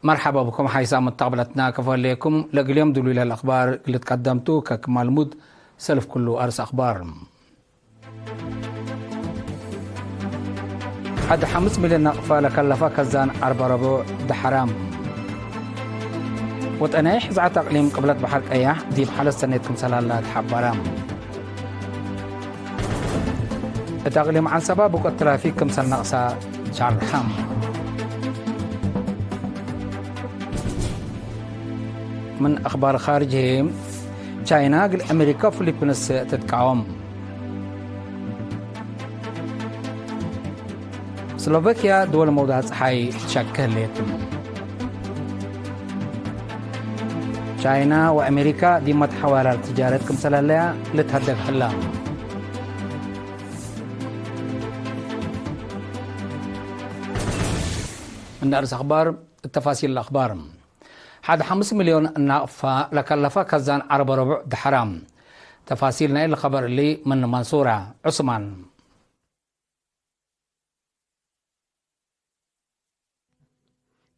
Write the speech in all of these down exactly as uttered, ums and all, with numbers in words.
መርሐባ ብኩም ሓይሳም መተቅብለትና ከፎ ህሌኩም። ለእግል ዮም ድሉይ ለህለ አክባር እግል ልትቀደም ቱ። ከክም አልሙድ ሰልፍ ኩሉ አርስ አክባር። ሐድ ሐምስ ሚልዮን ናቅፋ ለከለፈ ከዛን ዐርበ ረቡዕ ደሐራ። ወጠንያይ ሕዝዓት አቅሊም ቅብለት በሐር ቀያሕ ዲብ ሐለት ሰኔት ክምሰል ሀላ ተሐበረ። እት አቅሊም ዐንሰባ ብቆት ትራፊክ ክምሰል ነቅሳ ሸርሐ። ምን አክባር ካርጅ ህዬ፣ ቻይና እግል አሜሪካ ወፊሊፒንስ ትትቃወም። ስሎቫኪያ ድወል መውዳዕ ጸሓይ ትሸክ ህሌት። ቻይና ወአሜሪካ ዲብ መትሐዋራ ትጃረት ክምሰል ህለያ ልትሀደግ ህላ። እንደ አርስ አክባር፣ ተፋሲል ለአክባር። ሐድ ሐምስ ሚልዮን ናቅፋ ለከለፈ ከዛን ዐርበ ረቡዕ ደሐራ። ተፋሲል ናይ ለኸበር እሊ ምን መንሱራ ዑስማን።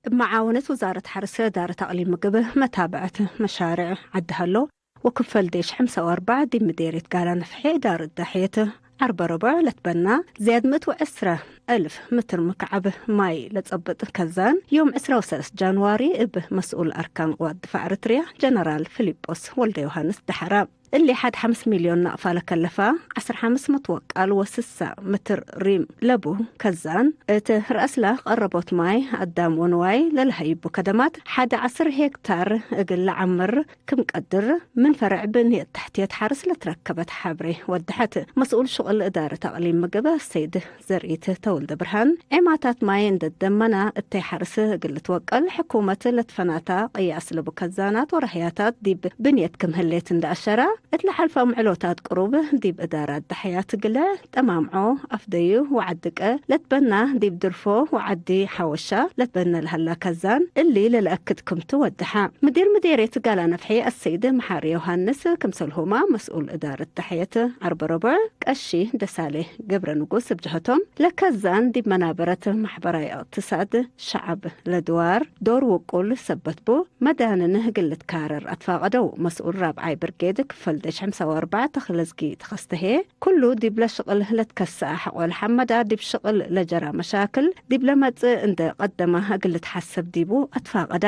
እብ መዓወነት ውዛረት ሐርስ እዳረት አቅሊም ምግብ መታብዐት መሻርዕ ዐዲ ሀሎ ወክፈል ዴሽ ሐምሳ ወአርበዕ ዲብ ምዴርየት ጋላ ነፍሐ እዳረት ዳሕየት ዐርበ ረቡዕ ለትበና ዝያድ ምእት ወዐስረ እልፍ ምትር ምክዓብ ማይ ለጸብጥ ከዛን ዮም ዕስራ ወሰለስ ጃንዋሪ እብ መስኡል አርካን ቅዋት ድፋዕ ኤረትርያ ጀነራል ፊሊጶስ ወልደዮሃንስ ደሐራ። እሊ ሐድ ሐምስ ሚልዮን ናቅፋ ለከለፋ ዐስር ሐምስ መትወቃል ወስሳ ምትር ሪም ለቡ ከዛን፣ እት ረአስላ ቀረቦት ማይ አዳም ወንዋይ ለለሀይቡ ከደማት ሐድ ዐስር ሄክታር እግል ለዐምር ክም ቀድር፣ ምን ፈረዕ ብንየት ተሕትየት ሐርስ ለትረከበት ሐብሬ ወደሐት። መስኡል ሽቅል እዳረት አቅሊም ምግብ ሰይድ ዘርኢት ተወልደ ብርሃን፣ ዔማታት ማይ እንደ ደመና እተይ ሐርስ እግል ልትወቀል ሕኩመት ለትፈናታ ቅያስ ለቡ ከዛናት ወረህያታት ዲብ ብንየት ክም ህሌት እንደ አሸራ፣ እት ለሐልፈ ምዕሎታት ቅሩብ ዲብ እዳራት ደሐያት ግለ ጠማምዖ አፍደዩ ወዐድቀ ለትበና ዲብ ድርፎ ወዐዲ ሐወሻ ለትበነ ለሀላ ከዛን እሊ ለለአክድ ክምቱ ወደሐ። ምዲር ምዴርየት ጋላ ነፍሒ አሰይድ መሓሪ ዮሃንስ ክምሰልሁመ መስኡል እዳረት ደሐየት ዐርበ ረቡዕ ቀሺ ደሳሌ ገብረ ንጉስ እብ ጀሀቶም፣ ለከዛን ዲብ መናበረት ማሕበራይ እቅትሳድ ሸዐብ ለድዋር ዶር ውቁል ሰበት ቡ፣ መዳንን እግል ልትካረር አትፋቀደው። መስኡል ራብዓይ ብርጌድ ክፈል ዴሽ ሐምሳ ወአርበዕ ተኽለዝጊ ተኸስተሄ፣ ኩሉ ዲብለ ሽቅል ለትከሰአ ሐቆ ለሐመዳ፣ ዲብ ሽቅል ለጀራ መሻክል ዲብለ መጽእ እንደ ቀደመ እግል ልትሐሰብ ዲቡ አትፋቀደ።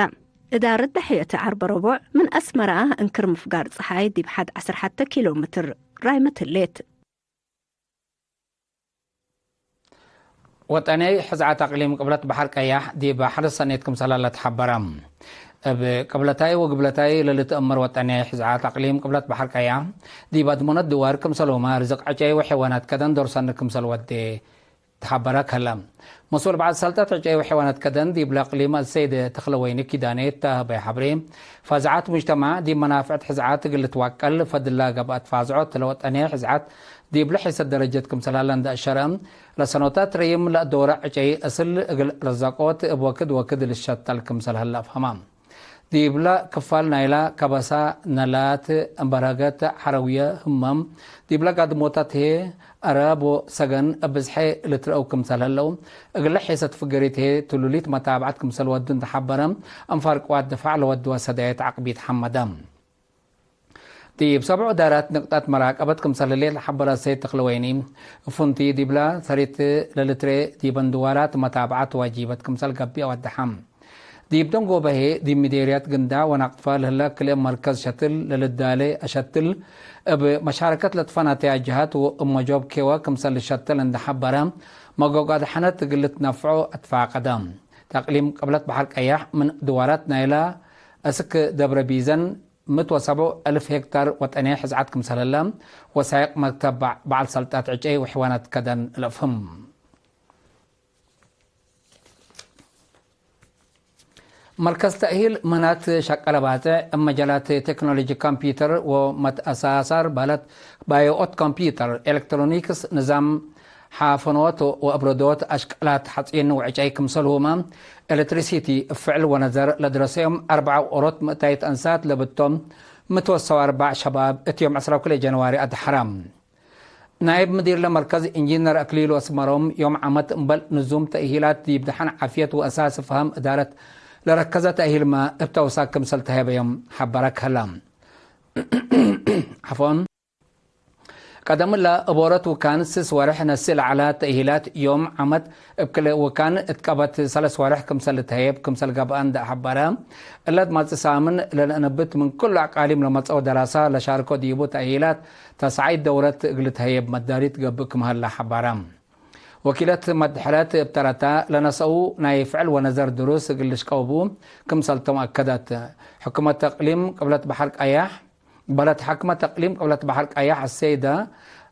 እዳረት ደሐየት ዐርበ ረቡዕ ምን አስመራ እንክር ምፍጋር ጸሓይ ዲብ ሐድ ዐስር ሐተ ኪሎ ምትር ራይመት ህሌት። ወጠንያይ ሕዝዓት አቅሊም ቅብለት በሐር ቀያሕ ዲብ ሐርስ ሰኔት ክምሰል ለተሐበረ። እብ ቅብለታይ ወግብለታይ ለልትአመር ወጠንያይ ሕዝዓት አቅሊም ቅብለት በሐር ቀያሕ ዲብ አድመኖት ድዋር ክምሰልሁመ ርዝቅ ዕጨይ ወሐይዋናት ከደን ዶር ሰኒ ክምሰል ወዴ ተሐበረ ከለ። መስኡል በዐል ሰልጠት ዕጨይ ወሐይዋናት ከደን ዲብለ አቅሊም አሰይድ ተክለወይኒ ኪዳኔ እተ ሀበየ ሐብሬ፣ ፋዝዓት ሙጅተማዕ ዲብ መናፍዕት ሕዝዓት እግል ልትወቀል ፈድላ ገብአት ፋዝዖት ለወጠንያይ ሕዝዓት ዲብለ ሒሰት ደረጀት ክምሰል ሀለ እንደ አሸረ፣ ለሰኖታት ረይም ለአዶረ ዕጨይ እስል እግል ረዘቆት እብ ወክድ ወክድ ልሸተል ክምሰል ሀለ አፍሀመ። ዲብለ ክፋል ናይላ ከበሳ፣ ነላት፣ እምበረገት፣ ሐረውየ፣ ህመም፣ ዲብለ ጋድሞታት ህዬ፣ አራብ ወሰገን እብ ብዝሐ ልትረአው ክምሰል ህለው፣ እግለ ሒሰት ፍገሪት ህዬ ትሉሊት መታብዐት ክምሰል ወዱ እንተ ሐበረ፣ አንፋር ቅዋት ድፋዕ ለወድወ ሰዳየት ዐቅቢት ሐመደ። ዲብ ሰብዑ እዳራት ንቅጣት መራቀበት ክምሰል ህሌት ለሐበረ ሰይድ ተክለወይኒ፣ እፉንቲ ዲብላ ሰሪት ለልትሬ ዲበን ድዋራት መታብዐት ዋጂበት ክምሰል ገብእ ወደሐ። ዲብ ደንጎበ ህዬ፣ ዲብ ምዴርያት ግንዳዕ ወናቅፋ ለህለ ክልኤ መርከዝ ሸትል ለልዳሌ አሸትል፣ እብ መሻረከት ለትፈናተያ ጀሃት ወእብ መጆብ ኬወ ክምሰል ልሸተል እንደ ሐበረ፣ መጎግ አድሐነት እግል ልትነፍዖ አትፋቀደ። ተቅሊም ቅብለት በሐር ቀያሕ ምን ድዋራት ናይላ እስክ ደብረ ቢዘን፣ ምእት ወሰብዑ እልፍ ሄክታር ወጠንያይ ሕዝዓት ክምሰል ህለ፣ ወሳይቅ መክተብ በዕ-፣ በዐል ሰልጣት ዕጨይ ወሕዋናት ከደን ለአፍህም። መርከዝ ተእሂል ምህናት ሸቀለ ባጽዕ እብ መጃላት ቴክኖሎጂ ኮምፒውተር ወመትአሳሳር ባለት ባዮኦት ኮምፒውተር፣ ኤሌክትሮኒክስ፣ ንዛም ሓፈኖት ወአብረዶት፣ አሽቀላት ሐጺን ወዕጨይ ክምሰልሁመ ኤሌክትሪሲቲ እብ ፍዕል ወነዘር ለድረሰዮም አርበዓ ወኦሮት ምእታይት አንሳት ለብቶም ምእት ወሰው አርበዕ ሸባብ እት ዮም ዕስራ ወክልኤ ጀንዋሪ አድሐረ። ናይብ ምዲር ለመርከዝ ኢንጂነር አክሊሉ አስመሮም፣ ዮም ዓመት እምበል ንዙም ተእሂላት ዲብ ደሐን ዓፍየት ወአሳሲ ፈሀም እዳረት ለረከዘ ተእሂልመ እብ ተውሳክ ክምሰል ተሀበዮም ሐበረክ ሀላ። ዐፎን። ቀደምለ እቦረት ውካን ስስ ወርሕ ነስእ ለዐለ ተእሂላት ዮም ዓመት እብ ክልኤ ውካን እት ቀበት ሰለስ ወርሕ ክምሰል ልትሀየብ ክምሰል ገብአ እንዴ ሐበረ፣ እለ መጽእ ሳምን ለነአንብት ምን ክሉ አቃሊም ለመጽአው ደራሳ ለሻርኮ ዲቡ ተእሂላት ተስዓይት ደውረት እግል ልትሀየብ መዳሊት ገብእ ክም ሀለ ሐበረ። ወኪለት መድሕረት እብ ተረተ፣ ለነሰኡ ናይ ፍዕል ወነዘር ድሩስ እግል ልሽቀው ቡ ክምሰልቶም አከደት። ሕኩመት እቅሊም ቅብለት በሐር ቀያሕ፣ በለት ሐክመት እቅሊም ቅብለት በሐር ቀያሕ አሰይደ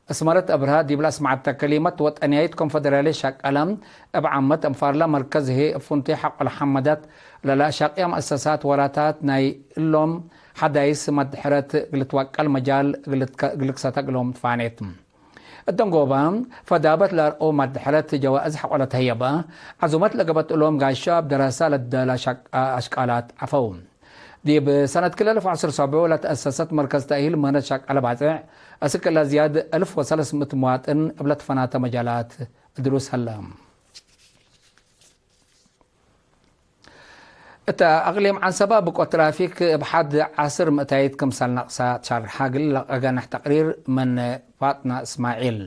እስመረት እብርሃ ዲብለ አስመዐተ ከሊመት፣ ወጠንያይት ኮንፈደራልየት ሸቀለ እብ ዓመት፣ እንፋርለ መርከዝ ህዬ እብ ፍንቱይ ሐቆ ለሐመደት፣ ለለአሻቅያ መአሰሳት ወራታት ናይ እሎም ሐዳይስ መድሕረት እግል ልትወቀል መጃል እግል ልትከ-፣ እግል ልክሰተ እግሎም ትፋኔት። እት ደንጎበ ፈዳበት ለአርአው መድሕረት ጀዋእዝ ሐቆ ለተህየበ፣ ዐዙመት ለገብአት እሎም ጋሻ እብ ደረሳ ለደለ ሸቅ-፣ አሽቃላት ዐፈው። ዲብ ሰነት ክልኤ አልፍ ወዐስር ሰብዑ ለተአሰሰት መርከዝ ተእሂል ምህነት ሸቃለ ባጽዕ፣ አስክ እለ ዝያድ አልፍ ወሰለስ ምእት መዋጥን እብ ለትፈናተ መጃላት ድሩስ ሀለ። እተ አቅሊም ዐንሰበ ብቆት ትራፊክ እብ ሐድ ዐስር ምእታይት ክምሰል ነቅሰ ትሸርሐ እግል ለቀገንሕ ተቅሪር ምን ፋጥና እስማዒል።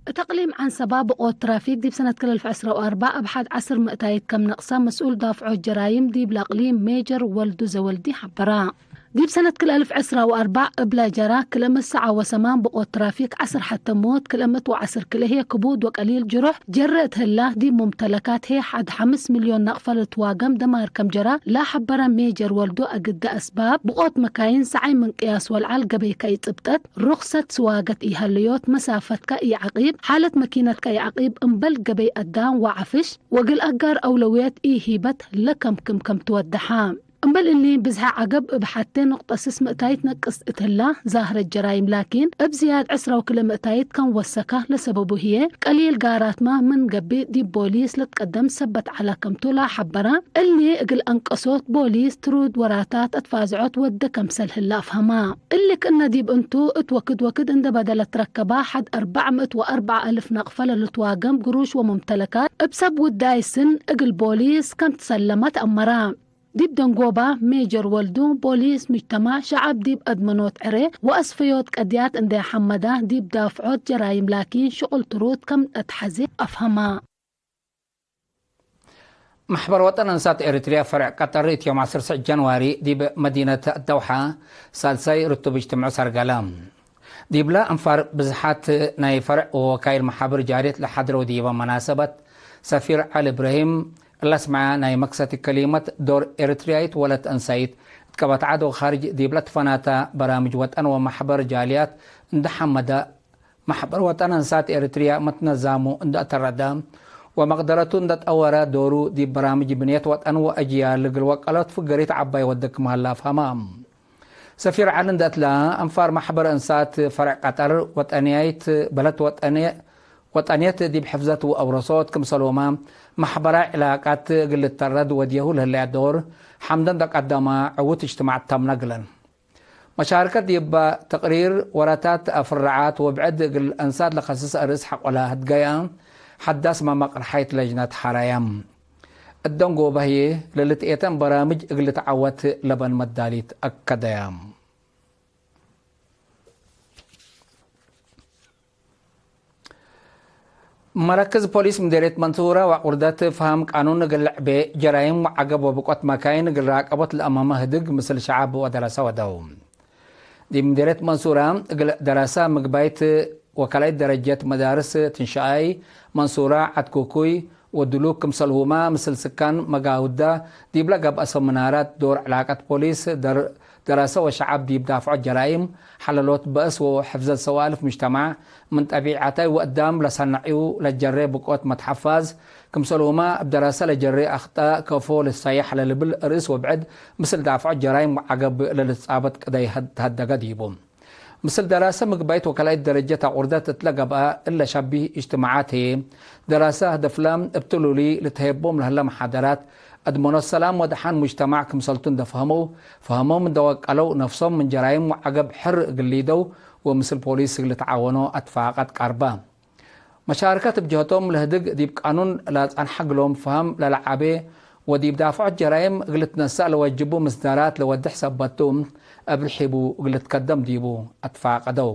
እት አቅሊም ዐንሰበ ብቆት ትራፊክ ዲብ ሰነት ክልኤ አልፍ ዕስራ ወአርበዕ እብ ሐድ ዐስር ምእታይት ከም ነቅሰ መስኡል ዳፍዖት ጀራይም ዲብለ አቅሊም ሜጀር ወልዱ ዘወልዲ ሐበረ። ዲብ ሰነት ክልኤ አልፍ ዕስራ ወአርበዕ እብለ ጀራ ክልኤ ምእት ሰዓ ወሰማን ብቆት ትራፊክ ዐስር ሐተ ሞት፣ ክልኤ ምእት ወዐስር ክልኤ ህዬ ክቡድ ወቀሊል ጅሩሕ ጀረ እት ህላ፣ ዲብ ሙምተለካት ህዬ ሐድ ሐምስ ሚልዮን ነቅፈ ልትዋገም ደማር ከም ጀራ ለሐበረ ሜጀር ወልዱ፣ እግደ አስባብ ብቆት መካይን ሰዓይ ምን ቅያስ ወለዐል ገበይ ከኢጽብጠት፣ ሩክሰት ስዋገት ኢሀልዮት፣ መሳፈትከ ኢዐቂብ፣ ሓለት መኪነትከ ኢዐቂብ፣ እምበል ገበይ አዳም ወዐፍሽ ወእግል አጋር አውለውየት ኢሂበት ለከምክም ከም ትወደሐ። እምበል እሊ፣ ብዝሐ ዐገብ እብ ሐቴ ኑቅጠ ስስ ምእታይት ነቅስ እት ህላ፣ ዛህረት ጀራይም ላኪን፣ እብ ዝያድ ዕስራ ወክልኤ ምእታይት ከም ወሰከ። ለሰበቡ ህዬ፣ ቀሊል ጋራትመ ምን ገብእ ዲብ ቦሊስ ልትቀደም ሰበት ዐለ ከምቱ ለሐበረ። እሊ እግል አንቀሶት ቦሊስ ትሩድ ወራታት አትፋዝዖት ወደ ከምሰል ህለ አፍሀመ። እሊ ክእነ ዲብ እንቱ፣ እት ወክድ ወክድ እንዴ በደለት ትረከበ ሐድ አርበዕ ምእት ወአርበዕ አልፍ ነቅፈ ለልትዋገም ግሩሽ ወሙምተለካት እብ ሰብ ውዳይ ስን እግል ቦሊስ ከም ትሰለመ ተአመረ። ዲብ ደንጎባ፣ ሜጀር ወልዱ፣ ቦሊስ፣ ሙጅተማዕ፣ ሸዐብ ዲብ አድመኖት ዕሬ ወአስፈዮት ቀድያት እንዴ ሐመዳ፣ ዲብ ዳፍዖት ጀራይም ላኪን ሽቁል ትሩድ ከም አትሐዜ አፍሀማ። መሕበር ወጠን አንሳት ኤሪትርያ ፈርዕ ቀጠር፣ እት ዮም ዐስር ስዕ ጀንዋሪ ዲብ መዲነት አደውሓ ሳልሳይ ርቱብ እጅትምዑ ሰርገለ። ዲብለ አንፋር ብዝሓት ናይ ፈርዕ ወወካይል መሓብር ጃልየት ለሐድረው ዲበ መናሰበት፣ ሰፊር ዐሊ እብራሂም እለ አስመዐ ናይ መክሰቲ ከሊመት፣ ዶር ኤሪትርያይት ወለት አንሳይት እት ቀበት ዐድ ወካርጅ ዲብለ ትፈናተ በራምጅ ወጠን ወመሕበር ጃልያት እንዴ ሐመደ፣ መሕበር ወጠን አንሳት ኤሪትርያ መትነዛሙ እንዴ አተረደ ወመቅደረቱ እንዴ ጠወረ፣ ዶሩ ዲብ በራምጅ ብንየት ወጠን ወአጅያል እግል ወቀሎት ፍገሪት ዐባይ ወደ ክም ሀለ አፍሀመ። ሰፊር ዐሊ እንዴ እትለ፣ አንፋር መሕበር እንሳት ፈርዕ ቀጠር ወጠንያይት በለት ወጠንየ-፣ ወጠንየት ዲብ ሕፍዘት ወአውረሶት ክምሰልሁመ፣ መሕበራይ ዕላቃት እግል ልተረድ ወድየሁ ለህለየ ዶር ሐምደ እንዴ ቀደመ፣ ዕዉት እጅትማዕ ተምነ እግለን። መሻርከት ዲብ ተቅሪር፣ ወረታት፣ አፍርዓት ወብዕድ እግል አንሳት ለከስስ አርእስ ሐቆለ ህድገየ ሐዳስ መመቅርሓይት ለጅነት ሐረየ። እት ደንጎበ ህዬ፣ ለልትኤተን በራምጅ እግል ልትዐወት ለበን መዳሊት አከደየ። መረክዝ ፖሊስ ምዴርየት መንሱረ ወአቁርደት ፈሀም ቃኑን እግል ለዕቤ ጀራይም ወዐገብ ወብቆት መካይን እግል ራቀቦት ለአመመ ህድግ ምስል ሸዐብ ወደረሰ ወደው። ዲብ ምዴርየት መንሱረ እግል ደረሰ ምግባይት ወከላይት ደረጀት መዳርስ ትንሸኣይ፣ መንሱረ፣ ዐድ ኩኩይ ወድሉክ ክምሰልሁመ ምስል ስካን መጋውዳ ዲብለ ገብአ ሰምናራት ዶር ዕላቀት ፖሊስ፣ ደር-፣ ደረሰ ወሸዐብ ዲብ ዳፍዖት ጀራይም፣ ሐለሎት በእስ ወሕፍዘት ሰዋልፍ ሙጅተማዕ፣ ምን ጠቢዐታይ ወአዳም ለሰነዕዩ ለጀሬ ብቆት መትሐፋዝ፣ ክምሰልሁመ እብ ደረሰ ለጀሬ አክጣእ ከፎ ልሳየሕ ለልብል ርእስ ወብዕድ ምስል ዳፍዖት ጀራይም ወዐገብ ለልትጻበጥ ቅደይ ተሀደገ ዲቡ። ምስል ደራሰ ምግባይት ወከላይት ደረጀት አቁርደት እትለ ገብአ እለ ሸቢህ እጅትማዓት ህዬ፣ ደራሰ ህደፍለ እብ ትሉሊ ልትሀየቦም ለህለ መሓደራት፣ አድመኖት ሰላም ወደሓን ሙጅተማዕ ክምሰልቱ እንዴ ፈሀመው፣ ፈሀሞም እንዴ ወቀለው፣ ነፍሶም ምን ጀራይም ወዐገብ ሕር እግል ሊደው ወምስል ፖሊስ እግል ልትዓወኖ አትፋቀት ቀርበ። መሻርከት እብ ጀህቶም ለህድግ ዲብ ቃኑን ለጸንሐ እግሎም ፈሀም ለለዓቤ ወዲብ ዳፍዖት ጀራይም እግል ልትነሰእ ለወጅቡ ምስዳራት ለወድሕ ሰበት ቱ፣ እብ ርሒቡ እግል ልትከደም ዲቡ አትፋቀደው።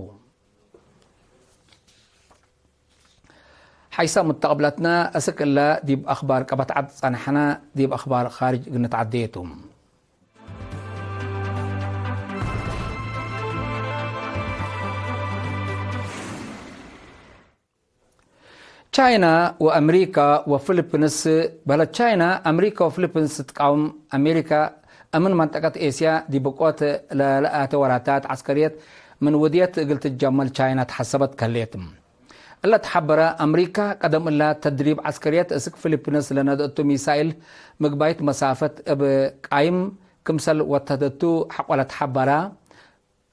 ሐይሰ ሙተቅብለትነ፣ እስክ እለ ዲብ አክባር ቀበት ዐድ ጸንሐነ፣ ዲብ አክባር ካርጅ እግል ንትዐዴ ቱ። ቻይና ወአምሪካ ወፊሊፒንስ። በህለት ቻይና፣ አምሪካ ወፊሊፒንስ ትቃውም። አሜሪካ እምን መንጠቀት ኤስያ ዲብ ብቆት ለለአተ ወራታት ዐስከርየት ምን ውድየት እግል ትትጀመል ቻይና ተሐሰበት ከህሌት። እለ ተሐበረ፣ አምሪካ ቀደም እላ ተድሪብ ዐስከርየት እስክ ፊሊፒንስ ለነድአቱ ሚሳይል ምግባይት መሳፈት እብ ቃይም ክምሰል ወተደቱ ሐቆ ለተሐበረ፣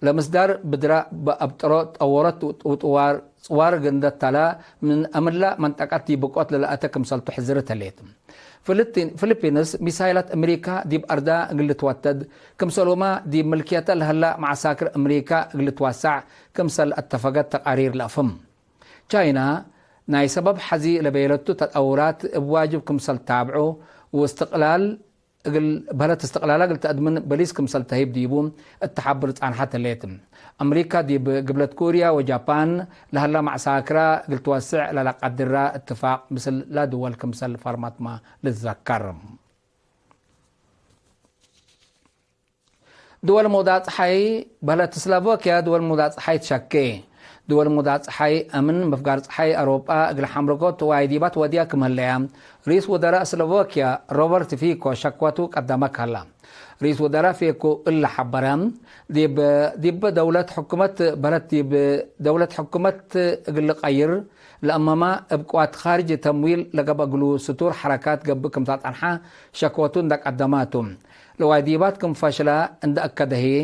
ለምስዳር ብድራ በአብጠሮ ጠወረት ውጥዋር ጽዋር ግንደት ታላ ምን አምላ መንጠቀት ዲብ ብቆት ለለአተ ክምሰልቱ ሕዝርት ህሌት። ፍልቲ-፣ ፊሊፒንስ ሚሳይላት አምሪካ ዲብ አርዳ እግል ልትወተድ፣ ክምሰልሁመ ዲብ ምልክየተ ለህላ መዓሳክር አምሪካ እግል ልትወሰዕ ክምሰል አተፈገት ተቃሪር ለአፍህም። ቻይና ናይ ሰበብ ሐዚ ለቤለቱ ተጠውራት እብ ዋጅብ ክምሰል ታብዑ ወእስትቅላል እግል በህለት እስትቅላላ እግል ተአድምን በሊስ ክምሰል ተህይብ ዲቡ እት ተሐብር ጻንሐት ህሌት። አምሪካ ዲብ ግብለት ኮርያ ወጃፓን ለሀላ መዕሳክራ እግል ትወስዕ ለለቀድራ እትፋቅ ምስል ለድወል ክምሰል ፈርመትመ ልትዘከር። ድወል መውዳጽ ጸሓይ በህለት ስሎቫክያ ድወል መውዳጽ ጸሓይ ትሸኬ። ድወል መውዳጽ ጸሓይ አምን ምፍጋር ጸሓይ አውሮጳ እግል ሐምርጎት ዋይዲባት ወድያ ክም ህለያ፣ ርኢስ ውደራእ ስሎቫክያ ሮበርት ፊኮ ሸክወቱ ቀደመ ከላ። ርኢስ ውደራእ ፊኮ እለ ሐበረ፣ ዲብ፣ ዲብ ደውለት ሕኩመት በህለት ዲብ ደውለት ሕኩመት እግል ልቀይር ለአመማ እብ ቅዋት ካርጅ ተምዊል ለገብአ እግሉ ስቱር ሐረካት ገብእ ክም ጸንሐ ሸክወቱ እንደ ቀደመ ቱ። ለዋይዲባት ክም ፈሽለ እንደ አከደ ህዬ፣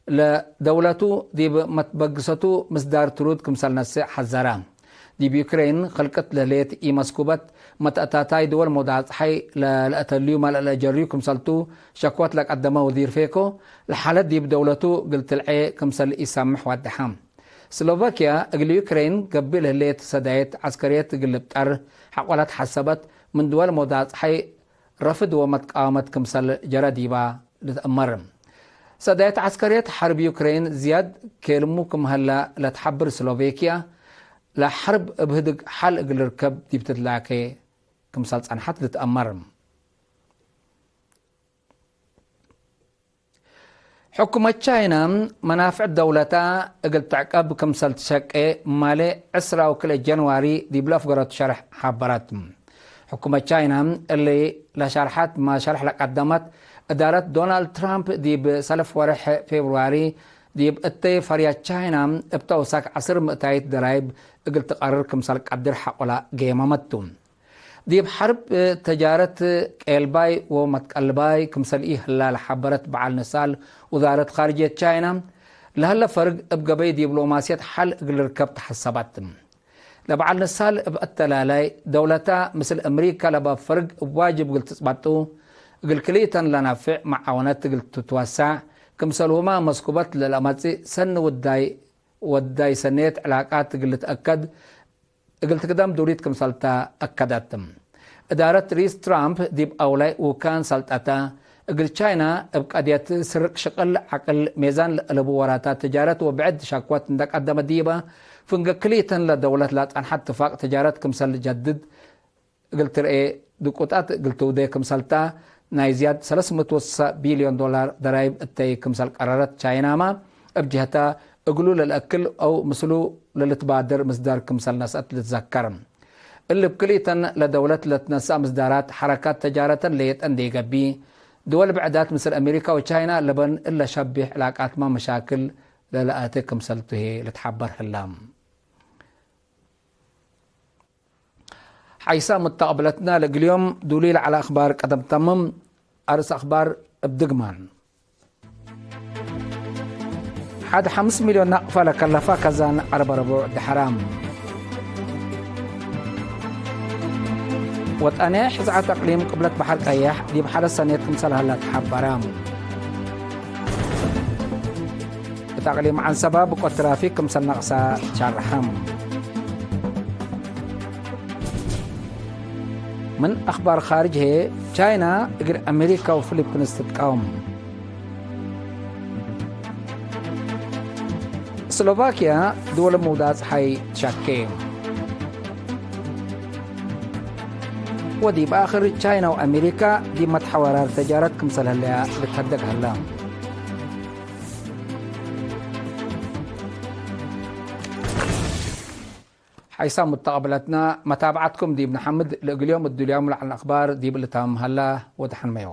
ለደውለቱ ዲብ መትበግሰቱ ምስዳር ትሩድ ክምሰል ነስእ ሐዘረ። ዲብ ዩክሬን ክልቅት ለህሌት ኢመስኩበት መተአታታይ ድወል መውዳጽ ጸሓይ ለ-፣ ለአተልዩ መልአ ለአጀርዩ ክምሰልቱ ሸክወት ለቀደመ ወዚር ፌኮ፣ ለሓለት ዲብ ደውለቱ እግል ትልዔ ክምሰል ኢሰምሕ ወደሐ። ስሎቫክያ እግል ዩክሬን ገብእ ለህሌት ሰዳየት ዐስከርየት እግል ልብጠር ሐቆ ለትሐሰበት ምን ድወል መውዳጽ ጸሓይ ረፍድ ወመትቃወመት ክምሰል ጀረ ዲባ ልትአመር። ሰዳየት ዐስከርየት ሐርብ ዩክሬን ዝያድ ኬልሙ ክም ሀላ ለትሐብር ስሎቬክያ፣ ለሐርብ እብ ህድግ ሐል እግል ልርከብ ዲብ ትትላኬ ክምሰል ጸንሐት ልትአመር። ሕኩመት ቻይና መናፍዕ ደውለታ እግል ትዕቀብ ክምሰል ትሸቄ፣ ማሌ ዕስራ ወክልኤ ጀንዋሪ ዲብ ለአፍገረቱ ሸርሕ ሐበረት። ሕኩመት ቻይና እሊ ለሸርሐት መ ሸርሕ ለቀደመት፣ እዳረት ዶናልድ ትራምፕ ዲብ ሰልፍ ወርሕ ፌብርዋሪ ዲብ እተይ ፈርያት ቻይና እብ ተውሳክ ዐስር ምእታይት ደራይብ እግል ትቀርር ክምሰል ቀድር ሐቆላ ጌመመት ቱ። ዲብ ሐርብ ተጃረት ቄልባይ ወመትቀልባይ ክምሰል ኢህላ ለሐበረት በዓል ንሳል ውዛረት ካርጅየት ቻይና፣ ለሀለ ፈርግ እብ ገበይ ዲብሎማስየት ሐል እግል ልርከብ ተሐሰበት። ለበዓል ንሳል እብ አተላላይ፣ ደውለታ ምስል አምሪካ ለበ ፈርግ እብ ዋጅብ እግል ትጽበጡ፣ እግል ክልኢተን ለናፍዕ መዓወነት እግል ትትወሰዕ፣ ክምሰልሁመ መስኩበት ለለአመጽእ ሰኒ ውዳይ ወዳይ ሰኔት ዕላቃት እግል ልትአከድ፣ እግል ትግደም ዱሪት ክምሰልተ አከደት። እዳረት ርኢስ ትራምፕ ዲብ አውላይ ውካን ሰልጠተ፣ እግል ቻይና እብ ቀድየት ስርቅ ሽቅል ዐቅል ሜዛን ለአለቡ ወራታት ትጃረት ወብዕድ ሸክወት እንደ ቀደመ ዲበ፣ ፍንገ ክልኢተን ለደውለት ለጸንሐ እትፋቅ ትጃረት ክምሰል ልጀድድ እግል ትርኤ ድቁጣት እግል ትውዴ ክምሰልታ፣ ናይ ዝያድ ሰለስ ምእት ወሰ ቢልዮን ዶላር ደራይብ እተይ ክምሰል ቀረረት ቻይናመ፣ እብ ጀህታ እግሉ ለልአክል አው ምስሉ ለልትባደር ምስዳር ክምሰል ነስአት ልትዘከር። እሊ እብ ክልኢተን ለደውለት ለትነስአ ምስዳራት፣ ሐረካት ተጃረተን ሌጠ እንዴ ገብእ፣ ድወል ብዕዳት ምስል አሜሪካ ወቻይና ለበን እለ ሸቢሕ ዕላቃትመ መሻክል ለለአቴ ክምሰልቱ ህዬ ልትሐበር ህላ። ሐይሰ ሙተቅብለትነ ለእግል ዮም ዱሉይ ለዐለ አክባር ቀደም ተምም። አርስ አክባር እብ ድግማን። ሐድ ሐምስ ሚልዮን ናቅፈ ለከለፈ ከዛን ዐርበ ረቡዕ ደሐራም። ወጠንየ ሕዝዓት አቅሊም ቅብለት በሐር ቀየሕ ዲብ ሐደት ሰኔት ክምሰል ሀለ ተሐበረ። እት አቅሊም ዐንሰበ ብቆት ትራፊክ ክምሰል ነቅሰ ሸርሐ። ምን አኽባር ኻርጅ ህዬ፣ ቻይና እግል አሜሪካ ወፊሊፕንስ ትትቃወም። ስሎቫክያ ድወል ምውዳቅ ጸሓይ ትሻኬ። ወዲብ አክር ቻይና ወአሜሪካ ዲብ መትሐወራር ተጃረት ክምሰል ህለያ ልትሀደግ ሀላ። ሓይሳም ሙተቀብለትና፣ መታብዐትኩም ዲብ ነሐምድ። ለእግል ዮም እዱልያሙ ለዐለ አኽባር ዲብ ልታምም ሀላ። ወደሐን መዩ።